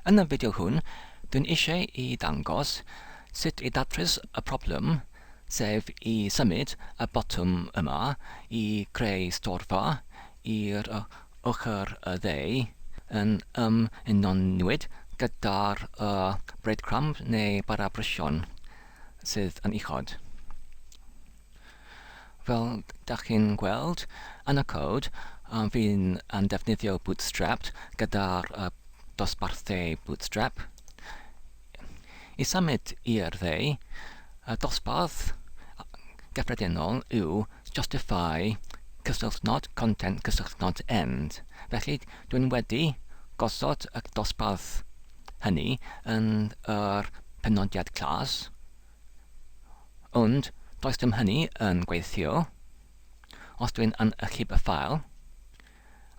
Yn y fideo hwn, dwi'n eisiau i ddangos sut i ddatrys y problem, sef i symud y botwm yma i greu storfa i'r ochr y dde yn ym-unonwyd gyda'r breadcrumb neu bara breision sydd yn uchod. Fel dach chi'n gweld yn y cod, fi'n yn defnyddio Bootstrap gyda'r dosbarthu Bootstrap. I symud i'r dde, y dosbarth gyffredinol yw justify cysylltnod content cysylltnod end. Felly, dwi'n wedi gosod y dosbarth hynny yn yr penodiad class. Ond does dim hynny yn gweithio os dwi'n yn ychyb y ffael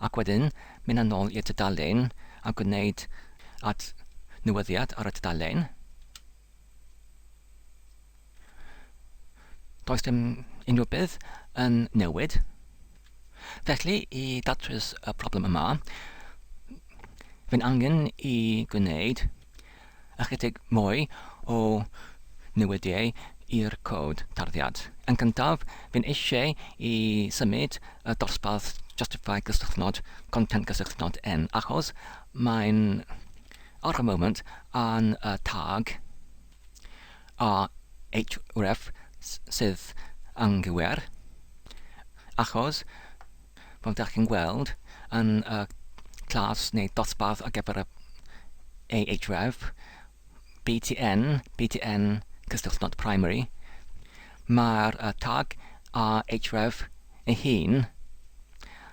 ac wedyn mynd yn ôl i'r tudalen a gwneud adnewyddiad ar y tudalen. Does dim unrhyw beth yn newid. Felly, i datrys y problem yma, fi'n angen i gwneud ychydig mwy o newidiau i'r cod tarddiad. Yn gyntaf, fi'n eisiau i symud y dosbarth justify gysylltnod content gysylltnod n achos mae'n ar y moment yn y tag a href sydd anghywir achos fel dach chi'n gweld yn y class neu dosbarth ar gyfer y ahref, btn, btn cysylltnod primary, mae'r tag ahref ei hun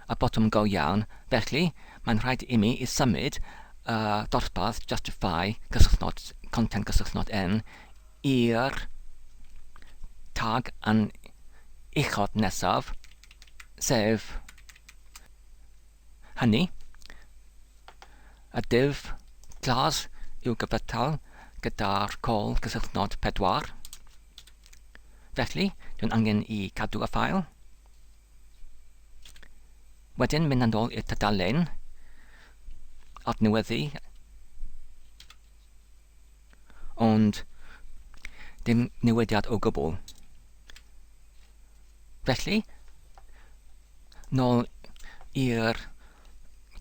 y botwm go iawn, felly mae'n rhaid i mi i symud y dosbarth justify cysylltnod content cysylltnod n i'r tag yn uchod nesaf, sef hynny, y div glas yw gyfatal gyda'r col cysylltnod 4. Felly, dwi'n angen i cadw y ffael. Wedyn mynd yn ôl i'r tudalen adnewyddu ond dim newidiad o gwbl. Felly, nôl i'r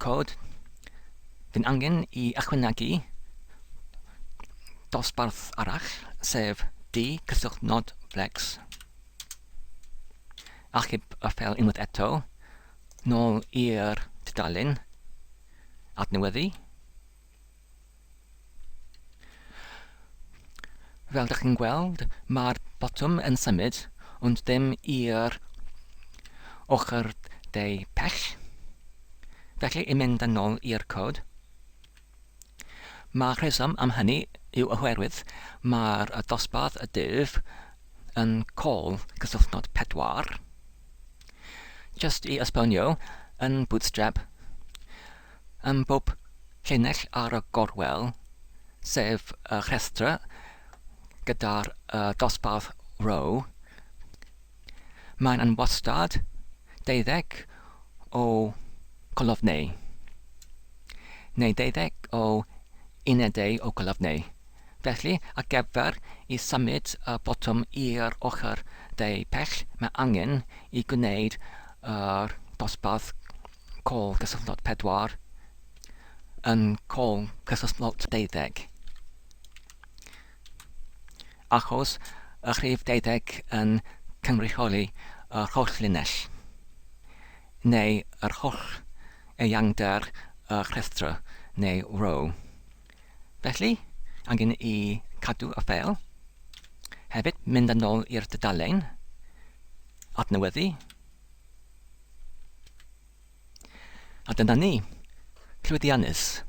cod, fi'n angen i ychwanegu dosbarth arall, sef D cyswllt nod flex. Achub y ffeil unwaith eto, nôl i'r tudalen, adnewyddu. Fel dych chi'n gweld, mae'r botwm yn symud, ond ddim i'r ochr de pell. Felly, i mynd yn ôl i'r cod, mae'r rheswm am hynny yw oherwydd mae'r dosbarth y div yn call cysylltnod 4. Just i esbonio, yn Bootstrap, Ym mhob llinell ar y gorwel, sef y rhestr gyda'r dosbarth row, mae'n yn wastad deuddeg o golofnau, neu deuddeg o unedau o golofnau. Felly, ar gyfer i symud y botwm i'r ochr dde pell, mae angen i gwneud yr dosbarth col cysylltnod 4 yn col cysylltnod 12. Achos y rhif 12 yn cynrychioli yr holl linell, neu yr holl eangder y rhestr neu row. Felly, angen i cadw y ffeil. Hefyd, mynd yn ôl i'r dudalen, adnewyddu. A dyna ni, llwyddiannus.